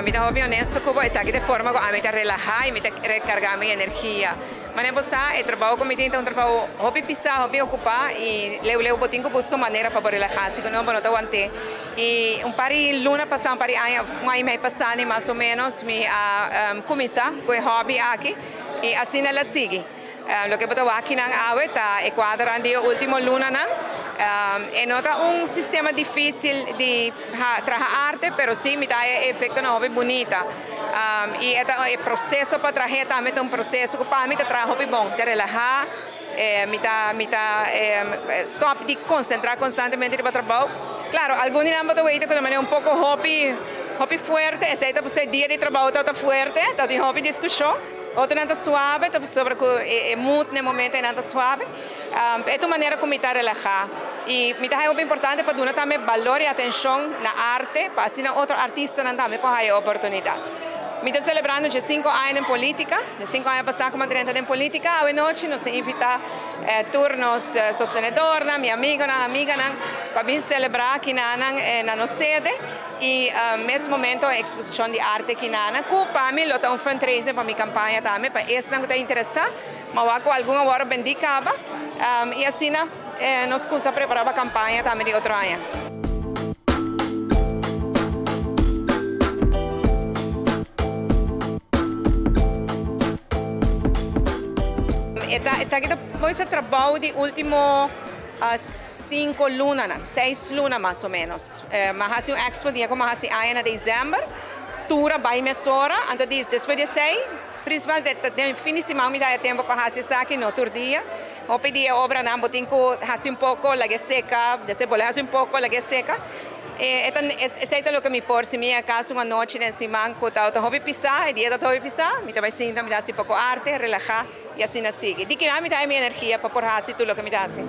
Mi ta hopi honesto ku bo, esaki ta e forma ku ami ta relahá i mi ta rekargá mi energia. Manera bo sa, e trabou ku mi tin ta un trabou hopi pisá, hopi okupá i leu leu bo tin ku buska un manera pa bo relahá, si ku no bo no ta want'é. I un par di luna pasá, un par di aña, un aña i mei pasá ni mas o ménos mi a kuminsá ku e hòbi aki i asina el a sigui. Loke bo ta wak kinan awe ta e kuadronan di e último lunanan. E no ta un sistema difísil di traha arte, pero sí mi ta haya e efektonan hopi bunita. I e ta e proseso pa trah'é tambe ta un proseso ku pa mi ta traha hopi bon, ta relahá, mi ta mi ta stòp di konsentrá konstantemente riba trabou. Klaro, algun di nan bo ta weta ku ta manera un poko hopi hopi fuerte, esei ta pasobra e dia di trabou tabata fuerte, tabatin hopi diskushon. Otronan ta suave, ta pasobra ku e mood na e momento einan ta suave. E ta un manera ku mi ta relahá. I mi ta haña hopi importante pa duna tambe balor i atenshon na arte, pa asina otro artistanan tambe por haña e oportunidat. Mi ta selebrando dje sinku aña den polítika, dje sinku aña pasá ku mi a drenta den polítika. Awe nochi nos a invitá tur nos sostenedornan, mi amigonan, amiganan, pa bin selebrá akinanan na nos sede. I mes momento e eksposishon di arte kinanan ku pa mi lo ta un fundraiser pa mi kampaña tambe pa esnan ku ta interesá. Mi a wak ku algun a wòrdu bendí kaba i asina nos kusa prepará pa kampaña tambe di otro aña. E ta esaki ta por ser trabou di último. Cinco lunanan, seis luna mas o menos. Mi a haci un expo dia cu mi a haci aña na december. Tur a bay mesora, anto di despues di esey, principal den fin di siman mi ta haya tempo pa haci esaki, no tur dia. Hopi di e obranan bo tin cu haci un poco, laga e seca, despues bolbe haci un poco, laga e seca. Esey ta loke mi por, si mi acaso un anochi den siman cu ta hopi pisa, e dia ta hopi pisa, mi ta bay sinta, mi ta haci poco arte, relaha. I asina sigui. Di kina mi ta haña mi energia pa por hasi tur loke mi ta hasi?